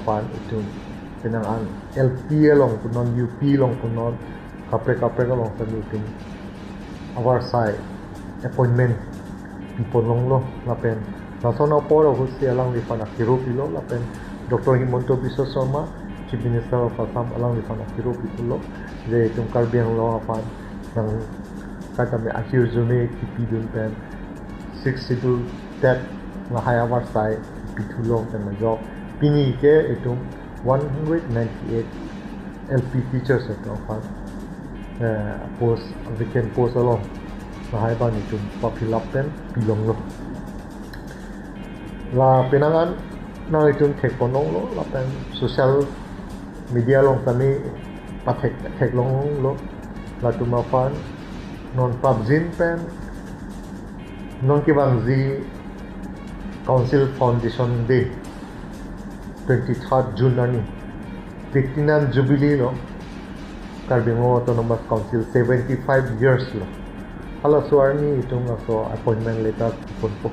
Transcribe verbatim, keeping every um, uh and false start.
aphan itum penang an L P along punon, U P along punon, kaprek kaprek along sami itum avarsai appointment pipon longlo lapen lason apor ahutsi alangliphan akiro pilo lapen Doctor Himanta Biswa Sarma, Chief Minister of Assam, alangliphan akiro pipulo je itum Karbi Anglong aphan nang katame ahirjume kipidun pen Sixth Schedule tet lahai avarsai pithulo pen majok. Pini ke itum one hundred ninety-eight L P teachers atum aphan, eh, post, vacant post along lahai abang itum pa-fill up pen pilonglo. La penang an nang itum thekpon longlo lapen social media along tame pathek theklonglo. Latum aphan non prapjin pen non kevangji Council Foundation Day, twenty-third June arni, Platinum Jubilee lo, Karbi Anglong Autonomous Council seventy-five years lo. Halaso arni itum laso appointment letter ponpo.